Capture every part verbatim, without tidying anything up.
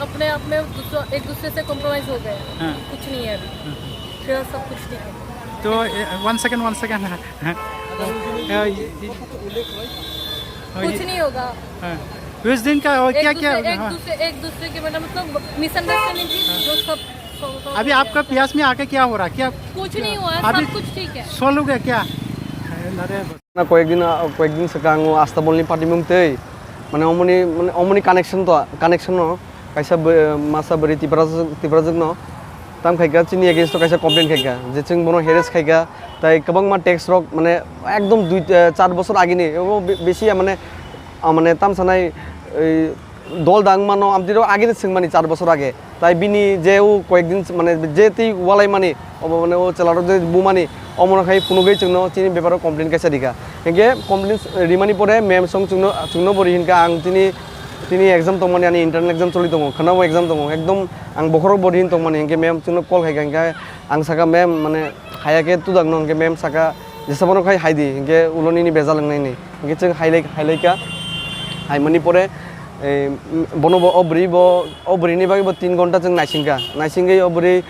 अपने आप में दूसरा, एक दूसरे से कॉम्प्रोमाइज हो गए। हाँ। कुछ नहीं है अभी। हाँ। फिलहाल सब कुछ ठीक है। तो वन सेकंड, वन सेकंड। कुछ नहीं होगा। हाँ। उस दिन का और एक क्या क्या दूसरे, एक हाँ। दूसरे, एक दूसरे के मतलब, मतलब मिसअंडरस्टैंडिंग थी, जो सब सॉल्व हो अभी गया। आपका पियास में आके क्या हो रहा है? क्या कुछ नहीं हुआ है, अभी सब कुछ ठीक है। सॉल्व हो गया क्या? अरे, Na koyekdin, ah, koyekdin swkang o Astabol ni patimung tei, mane, omoni, mane, omoni connection to, connection no kaisa bw-, masa bwrwi Tiprajwk, Tiprajwk no tam khaikha, chini against o kaisa complaint khaikha, je chwng bono harass khaikha, tai kwbangma text rok, mane, ekdom dui, eh, char bochor agini, obo be-, besi ya, mane, ah, mane, tam sanai, ei, dol dang mano, amtwi rok agini swngmani char bochor age. Tai bini je o koyekdin mane je twi walaimani, obo mane o chwlarok je bumani, omono khai phunugwi chwngno chini beparo complaint kaisa rikha. Hinkhe complaint rimani pore ma'am song chwngno, chwngno bo ri hinkha ang tini, tini exam tongmani, ani internal exam choli tongo, khwnao exam tongo, ekdom ang bokhorok bo ri hin tongmani, hinkhe ma'am chwngno call khaikha, hinkhe ang sakha, "Ma'am, mane haya khe tudakno," hinkhe ma'am sakha, "Jesa bono khai hai di," hinkhe ulo nini bejal wngnai ni. Hinkhe chwng hailai, hailaikha, haimani pore, eh, bono bo, o bwrwi bo, o bwrwini bagwi bo tin ghonta chwng naisingkha. Naisingwi o bwrwi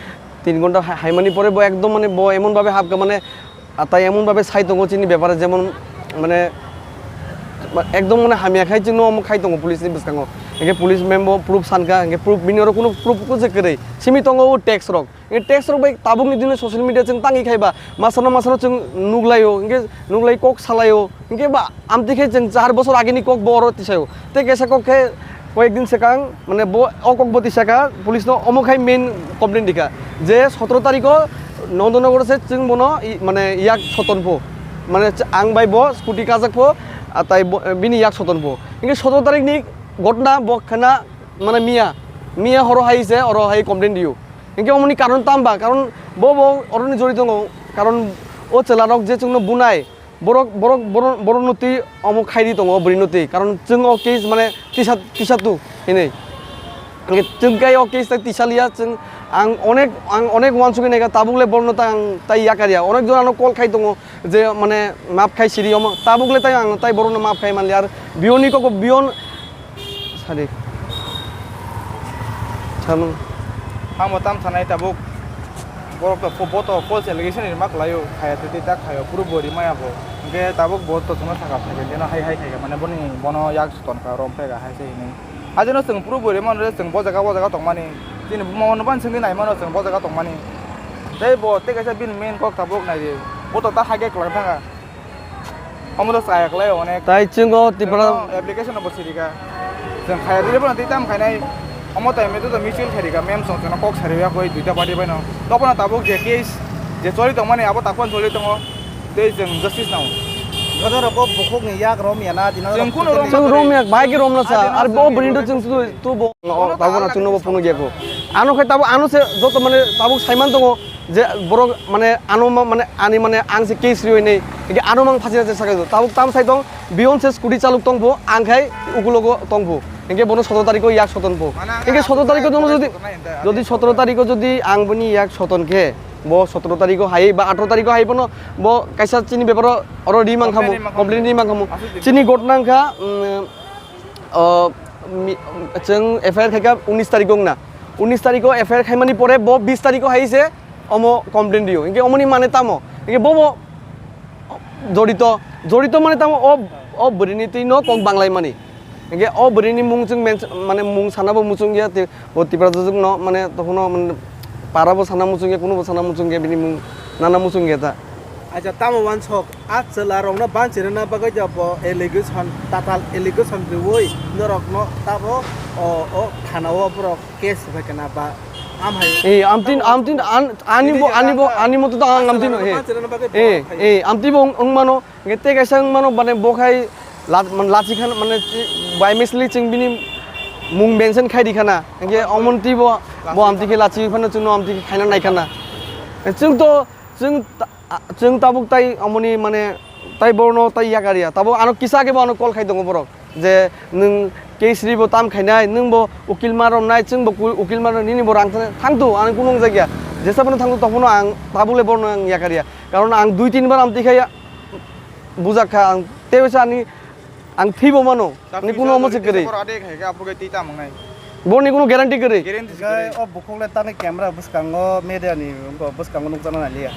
tin ghonta ha-, haimani pore bo ekdom mane bo emon bhabe hapkha mane, ah, tai emon bhabe sai tongo chini bepare jemon mane, ma-, ekdom mane hamya khai chwngno omo khai tongo police ni bwskango. Hinkhe police ma'am bo proof sankha, hinkhe proof bini oro kunu proof kunu se kwrwi. Simi tongo o text rok. Hinkhe text rok bai tabukni dino social media chwng tangwi khaiba, masano masano chwng nuglaio, hinkhe nuglai kok salaio, hinkhe ba amtwi khe chwng char bochor agini kok bo oro tisaio. Tei kaisa kok khe koyekdin swkang, mane, bo o kok bo tisakha, police no omo khai main complaint rikha je sotoro tarikho Nondonogoro se chwng bono i, mane, yak soton pho, mane, ch-, ang bai bo scooty kajak pho, ah, tai bo, bini yak soton pho. Hinkhe sotoro tarikni ghotna bo khna, mane, miya, miya horo hai se oro hai complaint rio. Hinkhe omoni karon tamba, karon bo, bo oroni jori tongo, karon o chwlarok je chwngno bunai, borok, borok, borok, borokno twi omo khairi tongo, o bwrwino twi, karon chwng o case mane tisa, tisa tu hinwi. Hinkhe chwng kai o case tai tisa liya, chwng ang onek, ang onek uansugwi naikha, tabuk le borokno tai ang tai yakar ya, onek jon ano call khai tongo, je mane maaf khai siri omo, tabuk le tai ang tai borokno maaf khai manliya, ar biyoni kok biyon sadi samung. Hamo tam sanai tabuk borok to fo-, bo to false allegation ni ma kwlaio, khaya twi twi tak khaio, puro bo rimaya bo. Hinkhe tabuk bo to chwngno sakha sakha, jeno hai hai khaikha, mane boni bono yak soton kha, rom phai kha hai se hinwi. Ajino chwng puro bo rimano, chwng bo jaga, bo jaga tongmani. Chini buma ono ban chwngwi naimano chwng bo jaga tongmani. Tei bo tei kaisa bini main kok tabuk nai di. Bo to ta hai khe kwlwng thangkha. Omo to chaya kwlai onek. Tai chwng o Tipra Chwng application bo sirika. Chwng khaya dile bono tei tam khainai. Omo tai me to mutual khairika mem song chwngno kok sariya koi duita party baino. Tobono tabuk je case je choli tongmani abo takhon choli tongo. Tei chwng justice nao. Godoro bo bukhukni yak rom ya na dino. Chwng kuno rom Chwng rom ya, bai khe rom na sa. Ar bo bini to chwng tu, tu bo. Tabuk na chwngno bo phunuk ya ko. Ano khai tabuk ano se joto mane tabuk saiman tongo. Je borok mane ano ma-, mane ani mane ang se case riwi nei, hinkhe ano mang phasi phasi sakai do. Tabuk tam sai tong, biyon se scooty chaluk tong pho, ang khai ukulogo tong pho. Hinkhe bono sotoro tarikho yak soton pho. Hinkhe sotoro tarikho jono jodi, jodi sotoro tarikho jodi ang boni yak soton khe, bo sotoro tarikho hai ba atro tarikho hai bono bo kaisa chini beparo oro ri mang khamu, complain ri mang khamu. Chini gotna wngkha, mm, o, mi-, chwng F I R khaikha unis tarikho wngna. Unis tarikho F I R khaimani pore bo bis tarikho hai se omo complain rio. Hinkhe omoni mane tamo? Hinkhe bobo jorito, jorito mane tamo o, o bwrwini twi no kok banglaimani. Hinkhe o bwrwini mung chwng mens-, mane mung sana bo muchung ya, tei bo Tipra jojok no mane tokhuno mane para bo sana muchung ya, kunu bo sana muchung ya, bini mung nana muchung ya ta. Acha tamo wansok, a chwla rokno banchirina bagwi da bo allegation, tatal allegation riwi norokno tamo o, o thana o borok case bai kana ba amhai. Eh, amtin, amtin, an-, ani bo, ani bo, ani moto to ang amtin, eh. Eh, eh, amti bo wng mano, nge te kaisa wng mano, mane bo khai la-, man lachi khan, mane by mistake chwng bini mung mention khai di khana, nge omonti bo, bo amti khe lachi phano chwngno amti khe khaina nai khana. Chwng to, chwng ta-, a, chwng tabuk tai amoni mane tai borno tai yakar ya. Tabuk ano kisa khe bo ano call khai tongo borok. Je nwng case ri bo tam khainai, nwng bo ukil ma romnai, chwng bo ku-, ukil ma nini bo rang thang, thangtu, ang kunu wngjakya. Jesa phano thangtu, tongphano ang tabuk le borno ang yakar ya. Karon ang dui tin bar amti khai bujak kha, ang tei waisa ani, ang thwi bo mano, ani kunu omo se kwrwi. Ade khai khe aphuru khe twi tam wngnai. Boni kuno guarantee kwrwi. Guarantee se kwrwi. O bukhuk le tangwi camera bwskango media ni wngkha, bwskango nukjakna naliya.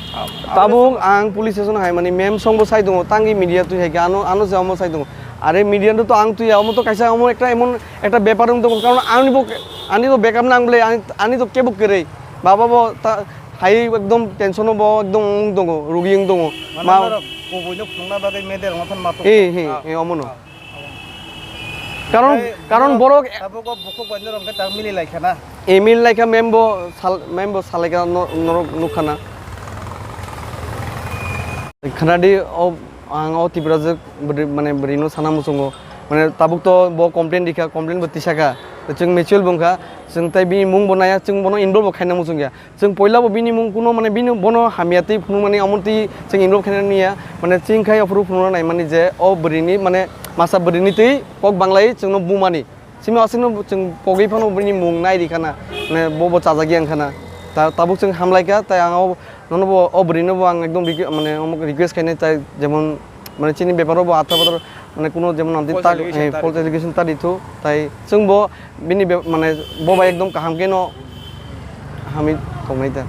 Tabuk ang police station hai mani mem song bo sai tongo, tangwi media twi hai kha, ano, ano se omo sai tongo. Are media no to ang twi ya, omo to kaisa omo ekta emon ekta bepar wng tongo, karon ani bo, ani bo backup nang bole, ani, ani to kebo kwrwi. Baba bo ta, hai ekdom tension o bo ekdom wng tongo, rugi wng tongo. Mane norok kubui no phunukna bagwi media rok ma phan ma tongo. He, he, he, omo no. Karon, karon borok tabuk o bukhuk bai norok khe ta mili lai kha na. E mili lai kha, mem bo sal, mem bo salai kha no-, norok nuk kha na. Khana di o, ang o Tiprajwk bwrwi, mane bwrwi no sana muchungo. Mane tabuk to bo complain rikha, complain bo tisa kha. Chwng mutual bo wng kha, chwng tai bini mung bo naya, chwng bono involve bo khaina muchung ya. Chwng poila bo bini mung kuno mane bini bono hamya twi phunukmani omo twi chwng involve khaina niya. Mane chwng khai aphuru phunukna naimani je o bwrwini mane masa bwrwini twi kok banglai chwngno bumani. Simi aswkno chwng pogwi phano bini mung nai rikha na. Mane bo bo chajak yang khana. Ta-, tabuk chwng hamlai kha, tai ang o, nono bo o bwrwino bo ang ekdom requ-, mane omo request khainai tai jemon mane chini beparo bo atha bator mane kuno jemon amtwi false ta-, allegation eh, ta false rikha. Allegation ta rithu, tai chwng bo bini be-, mane bo bai ekdom kaham khe no hamwi tongnai ta.